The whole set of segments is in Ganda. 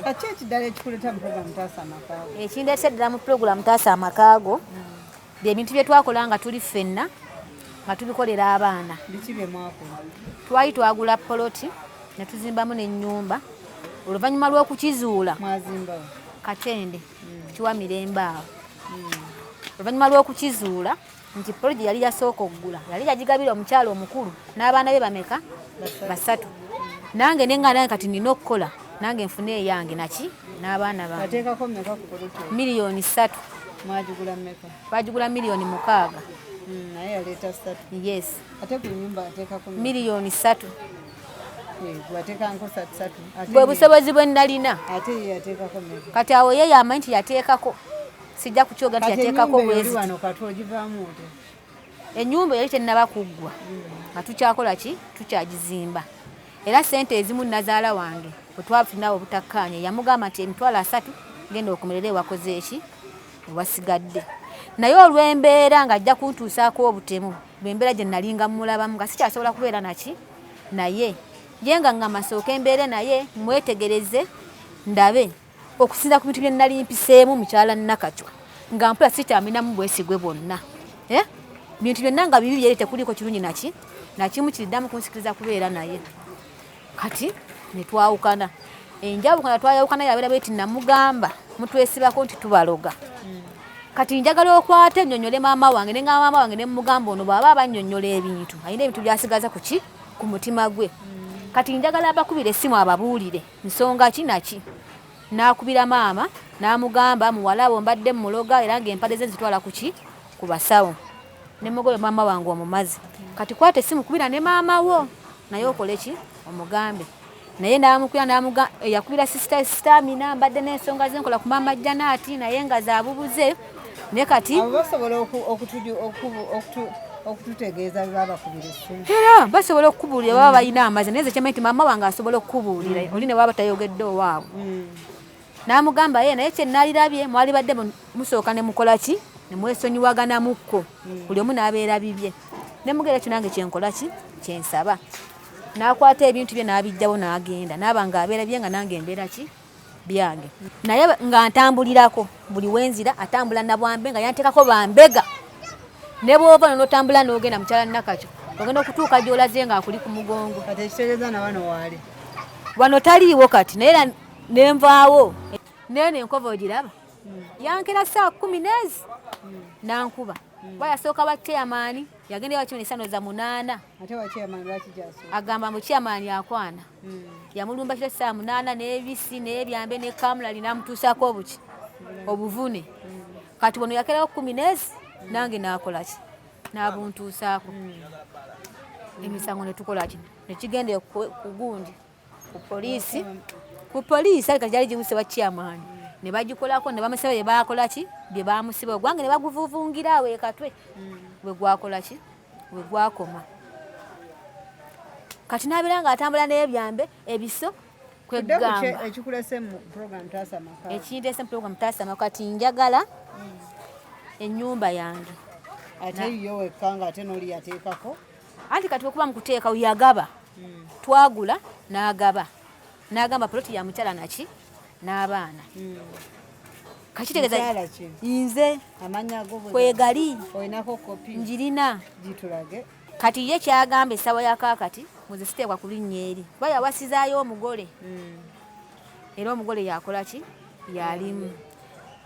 Kati ekiddala ekikuleeta mu pulogulaamu Taasa Amaka Go? Ekindeese ddala mu pulogulaamu Taasa Amaka Go bye bintu bye twakola nga tuli ffenna nga tubikolera abaana. Biki bye mwakola? Twali twagula poloti ne tuzimbamu n'ennyumba. Oluvannyuma lw'okukizuula Mwazimbawo? Katende kiwa mirembe awo. Oluvannyuma lw'okukizuula nti poloti gye yali yasooka okugula yali yagigabira omukyala omukulu n'abaana be bameka? Basatu. Nange ne nga nange kati nina okukola nange nfune eyange naki n'abaana bange. Wateekako mmeka ku poloti eyo? 3 million. Mwagigula mmeka? Twagigula 6 million. Naye yaleeta ssatu. Yes. Ate ku nnyumba ateekako mmeka? 3 million. Eh, gwe ateekako ssatu ssatu. Ate Bwe busobozi bwe nalina. Ate ye yateekako mmeka? Kati awo ye yamanyi nti yateekako, sijja kukyoga nti Kati yateekako ennyumba eyo oli bweziti. wano kati ogivaamu otya? Ennyumba yali tennaba kuggwa nga tukyakola ki, tukyagizimba, era sente ezimu nazaala wange bwe twafuna obutakkaanya yamugamba nti 300,000 genda okomerere ewakoze eki ewasigadde, naye olw'embeera ng'ajja kuntuusaako obutemu bw'embeera gye nalinga mulabamu nga sikyasobola kubeera naki naye, ye nga ngamba nsooke embeere naye mwetegereze ndabe okusinza ku bintu bye nali mpiseemu mukyala Nakacwa nga mpula sikyaminamu bwesigwe bwonna, eh? Bintu byonna nga bibi byeri, tekuliiko kirungi naki nakimu kiriddamu kunsikiriza kubeera naye. Kati ne twawukana. Enjawukana twayawukana yabeera bweti: namugamba mutwesibako nti tubaloga. Kati njagala okwata ennyonnyole maama wange, ne ngamba maama wange ne mugamba ono bw'aba abannyonnyola ebintu alina ebintu byasigaza ku ki ku mutima gwe. Kati njagala abakubira essimu ababuulire nsonga ki naki. N'akubira maama n'amugamba muwala wo mbadde muloga era ng'empale ze nzitwala ku ki ku basawo. Ne mugobe maama wange omumazi. Kati kwata essimu kubira ne maama wo naye okole ki omugambe. Naye n'amukubira n'amuga yakubira sister Stamina mbadde n'ensonga ze nkola ku maama Janaati naye nga zaabubuze ne kati Abo basobola okututegeeza bwe babakubira essimu? Era basobola okukubuulira baba balina amazzi, naye nze kyemanyi nti maama wange asobola okukubuulira oli ne baba tayogedde owaabwe. N'amugamba ye naye kye naalirabye mwali badde musooka ne mukola ki ne mwesonyiwaganamukko buli omu n'abeera bibye ne mugera ekyo nange kyenkola ki kyensaba. N'akwata ebintu bye n'abijjawo n'agenda n'aba ng'abeera bye nga nange embeera ki byange, naye nga ntambulirako buli wenzira atambula nabwambe nga yanteekako bambega ne bw'ova n'otambula n'ogenda mukyala Nakakyo ogenda okutuuka gy'olaze ng'akuli ku mugongo. Kati ekitegeeza na wano waali? Wano taliiwo kati, naye era nenvaawo neeno enkovu ogiraba yankera saa 10 n'ezi nankuba kuba yasooka wa chairman yagenda ewa chairman esano za 8. Ate wa chairman lwaki gyasooka? Agamba mu chairman akwana yamulumba kiro saa 8 n'ebisi n'ebyambe ne kamulali n'amutuusaako obuki obuvune. Kati wano yakerawo 10 n'ezi nange n'akola ki n'abuntuusaako emisango ne tukola ki ne kigenda ku gundi ku poliisi ali kati gyali giwuse wa chairman ne bagikolako ne bamusiba bye baakola ki bye baamusiba ogwange ne baguvuvungira awo ekatwe bwe gwakola ki bwe gwakoma. Kati n'abeera ng'atambula n'ebyambe ebiso. Tudde ku Kwegamba ekikulese mu program Taasa Amaka. Ekinteese mu program Taasa Amaka, kati njagala ennyumba yange. Ate yiyo wekka nga ate n'oli yateekako? Anti kati okuba mu kuteekawo yagaba, twagula n'agaba n'agamba poloti ya mukyala naki n'abaana kakitegeeza Mukyala ki? Nze. Amannya go Kwegali. Olinako kopi? Njirina. Gitulage. Kati ye kyagamba essaawa ya kaakati muze siteekwa ku linnya eri kuba yawasizaayo omugole era omugole yakola ki yalimu.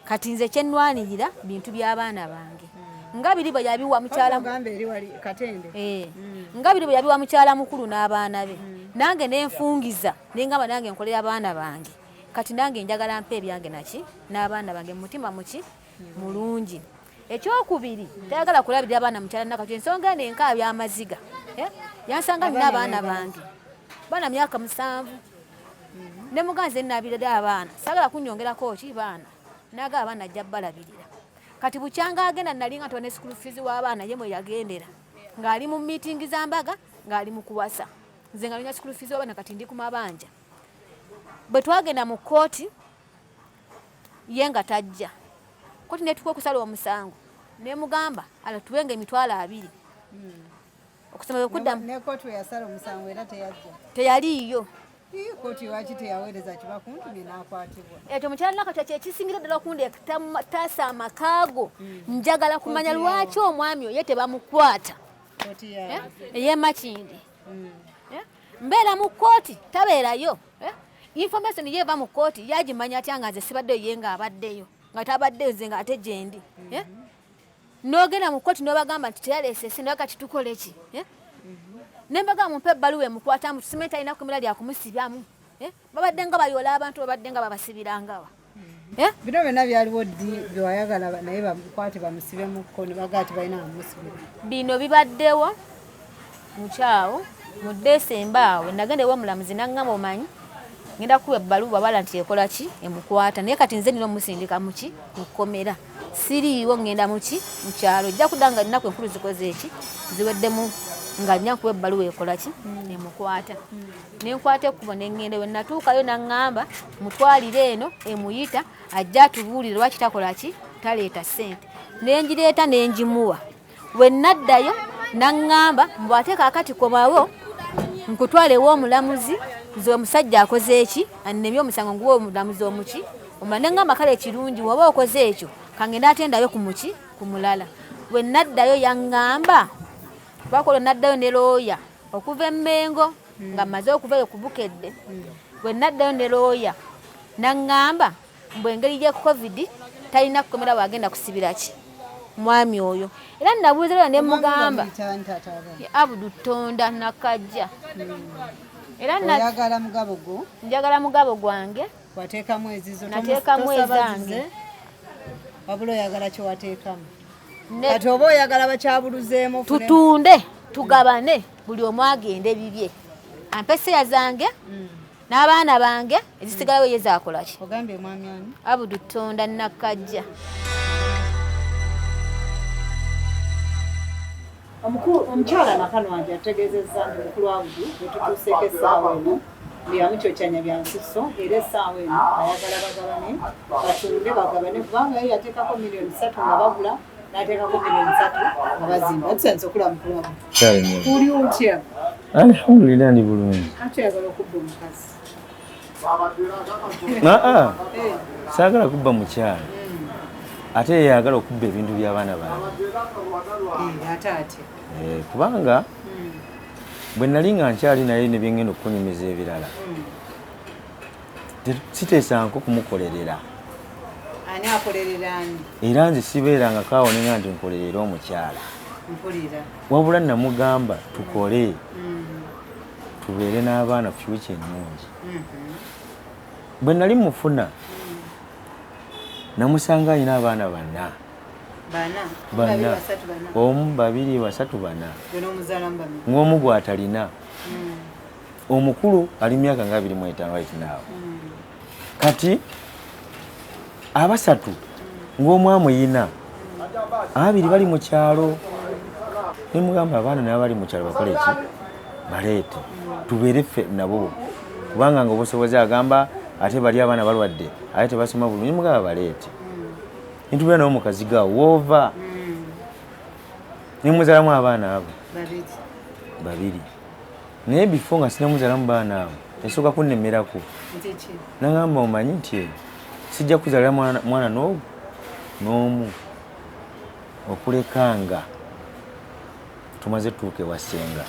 Kati nze kyenwanirira bintu by'abaana bange nga biri bwe yabiwa mukyala Ogamba eri wali Katende? Eh, nga biri bwe yabiwa mukyala mukulu n'abaana be, nange nenfungiza nengamba nange nkolera abaana bange. Kati nange njagala mpa ebyange naki n'abaana bange mu mutima muki mulungi. Ekyokubiri tayagala kulabirira abaana mukyala Nakati. Ensonga eno enkaabya amaziga. Eh, yansanga nina abaana bange baana myaka 7 ne muganzi enabirira abaana sagala kunyongerako ki baana naga abaana ajja balabirira. Kati bukyanga agenda nalinga ntoba ne school fees w'abaana ye mwe yagendera ng'ali mu meeting za mbaga ng'ali mu kuwasa nze nga nina school fees w'abaana. Kati ndi ku mabanja. Bwe twagenda mu kkooti ye nga tajja kooti netuka okusala omusango nemugamba alatuwenga 20,000 okusoma bwe kuddamu. Ne kooti we yasala omusango era teyajja? Teyaliiyo. Kooti lwaki teyaweereza kibakuntumye n'akwatibwa? Ekyo mukyala Nakatya kyekisingira ddala okundeetaasa amakaago. Njagala kumanya lwaki omwami oyo tebamukwata. Ey'emakindi mbeera mu kkooti, tabeerayo. Information ye eva mu kkooti, yagimanya atya nga nze sibaddeyo, ye nga abaddeyo, nga tabaddeyo, nze nga ate gyendi? N'ogenda mu kkooti n'obagamba nti teyaleese ssente, kati tukole ki? Ne mbagamba mumpe ebbaluwa emukwata, mbu tusimenti alina kumira lya kumusibyamu. Babadde nga bayoola abantu, babadde nga babasibirangawa. Bino byonna byaliwo ddi byewayagala naye bamukwate bamusibemukko ne bagaa ti balina bamusibira? Bino bibaddewo mukyawo mu Desemba awo nagenda ew'omulamuzi naŋŋamba, omanyi ngenda kuwa ebbaluwa bala nti ekola ki emukwata, naye kati nze nina omusindika muki mu kkomera, siriiwo, ŋŋenda muki mu kyalo, ojja kudda nga ennaku enkulu zikoze eki ziweddemu, nga nja nkuwa ebbaluwa ekola ki emukwata. Nenkwata ekkubo ne ŋŋenda, we natuukayo naŋŋamba mutwalire eno emuyita ajja atubuulire lwaki takola ki taleeta ssente, nengireeta nengimuwa. We naddayo naŋŋamba mbu ate kaakati komawo nkutwale ew'omulamuzi, nze omusajja akoze eki annemye omusango nguwa omulamuzi omuki omulala. Neŋŋamba kale kirungi woba okoze ekyo, kangende ate ndayo ku muki ku mulala. We naddayo yaŋŋamba twakola, naddayo ne looya okuva e Mmengo nga mmaze okuvayo ku Bukedde. Bwe naddayo ne looya naŋŋamba mbu engeri ya COVID talina kukomera wagenda kusibira ki mwami oyo, era nabuuza looya ne mugamba Abudu Tonda Nakajja. Era oyagala mugabo gwo? Njagala mugabo gwange. Wateekamu ezizo? Nateekamu ezange. Wabula oyagala kyewateekamu, kati oba oyagala bakyabuluzeemu? Tutunde tugabane, buli omu agende bibye, ampe seya zange n'abaana bange, ezisigalawo ye zaakola ki? Ogambye mwami ani? Abudu Tonda Nakajja. Omukyala Nakanwagi ategeezezza nti mukulu Abudu bwe tutuuseeko essaawa eno yamucoocanya bya nsusso, era essaawa eno ayagala bagabane, batunde bagabane, kubanga ye yateekako 3 million nga bagula, n'ateekako 3 million nga bazimba. Tusanyusa okulaba mukulu Abudu. Uli otya? Alhamdulillah, ndi bulungi. Ate oyagala okubba omukazi? Aa, saagala kubba mukyala, ate yeyagala okubba ebintu by'abaana bange. Ate atya? Kubanga bwe nali nga nkyali naye ne byengenda okukunyumiza ebirala, siteesanko kumukolerera. Ani akolerera ani? Era nze sibeeranga kaawonenga nti nkolerera omukyala. Mpulira. Wabula namugamba tukole, tubeere n'abaana, future ennungi. Bwe nali mufuna namusanga alina abaana bana. Bana? Bana. Babiri, basatu, bana? Omu, babiri, basatu, bana. Gwe n'omuzaalamu bameka? Ng'omu gwatalina, omukulu ali myaka nga 25 right now. Kati abasatu ng'omu amuyina, ababiri bali mu kyalo. Nemugamba abaana nabo bali mu kyalo bakole ki, baleete tubeere ffe nabo, kubanga nga obusobozi agamba ate bali abaana balwadde, ate tebasoma bulungi. Nemugamba baleete nitubeera nabo mukaziga woova, nemuzalamu abaana abo. Babiri. Babiri. Naye before nga sinamuzalamu baana abo, esooka kunnemerako. Nti ki? Nagamba omanyi nti sijja kuzalira mwana n'ogu n'omu okuleka nga tumaze tuuka ewa ssenga,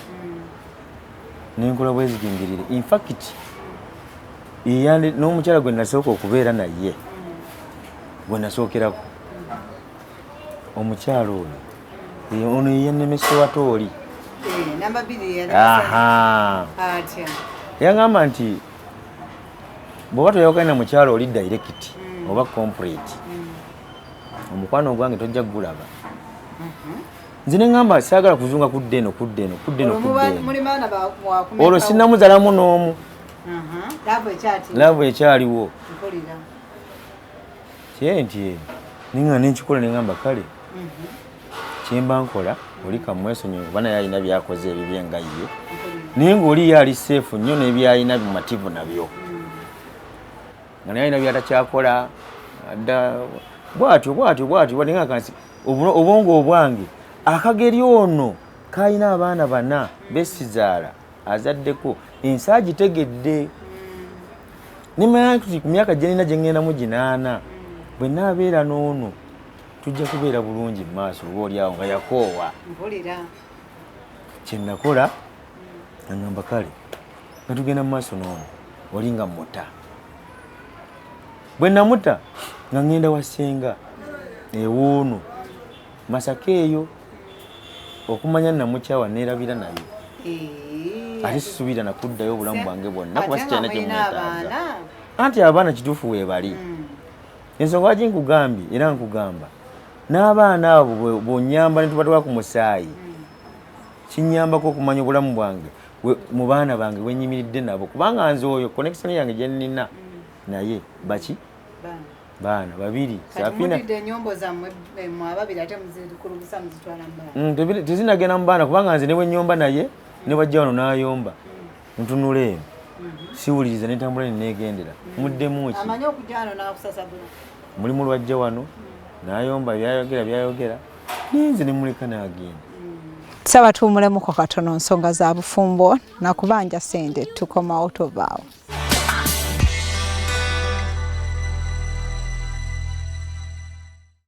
nenkola bwezigingirire. Infact n'omukyala gwe nasooka okubeera naye, gwe nasookerako, omukyala oyo ono yeyannemesa watooli. Namba bbiri yali? Aha. Atya? Yagamba nti bw'oba toyawukana na mukyalo oli direct oba complete, omukwano ogwange tojja kugulaba. Nze neŋŋamba saagala kuzunga kudda eno, kudda eno, kudda eno, Olwo kudda muba eno. muli baana wakumeka? Olwo sinnamuzalamu n'omu. Love ekyati? Love ekyaliwo. Mpulira. Kye nti ninga nenkikola, neŋŋamba kale kyemba nkola oli kamwesonyiwe, kuba naye alina byakoze ebibye nga ye, naye ng'oli ye ali safe nnyo n'ebyalina bimativu nabyo, nga naye alina byatakyakola adda bwatyo bwatyo bwatyo bwatyo. Nga kansi obwongo obwange akageri ono kalina abaana bana besizaala azaddeko, ensi agitegedde. Nimanya nti ku myaka gye nina gye ŋŋendamu 8, bwe naabeera n'ono tujja kubeera bulungi mu maaso, oba oli awo nga yakoowa. Mpulira. Kye nakola, aŋŋamba kale nga tugenda mu maaso n'ono, oli nga muta. Bwe namuta nga ŋŋenda wa ssenga ewoono Masaka eyo, okumanya namukyawa neerabira naye. Ate sisuubira nakuddayo obulamu bwange bwonna kuba Ate nga sikyalina kye mulina mwetaaga. abaana. Anti abaana kituufu weebali. Ensonga lwaki nkugambye era nkugamba n'abaana abo bw'onnyamba ne tubatwala ku musaayi, kinnyambako okumanya obulamu bwange mu baana bange bwe nnyimiridde nabo, kubanga nze oyo connection yange gye nnina naye baki baana babiri. Kati Safina mudidde ennyombo zammwe, mmwe ababiri ate muzikulugusa muzitwala mu baana. Tezinagenda mu baana kubanga nze ne bwe nnyomba naye ne bw'ajja wano n'ayomba ntunula eno siwuliriza ne ntambula ne neegendera. Muddemu ki? Amanyi okujja wano n'akusasagula. Mulimu lwajja wano n'ayomba byayogera byayogera naye nze ne muleka n'agenda. Tusaba tuwumulemuko katono, nsonga za bufumbo nakubanja ssente, tukomawo tovaawo.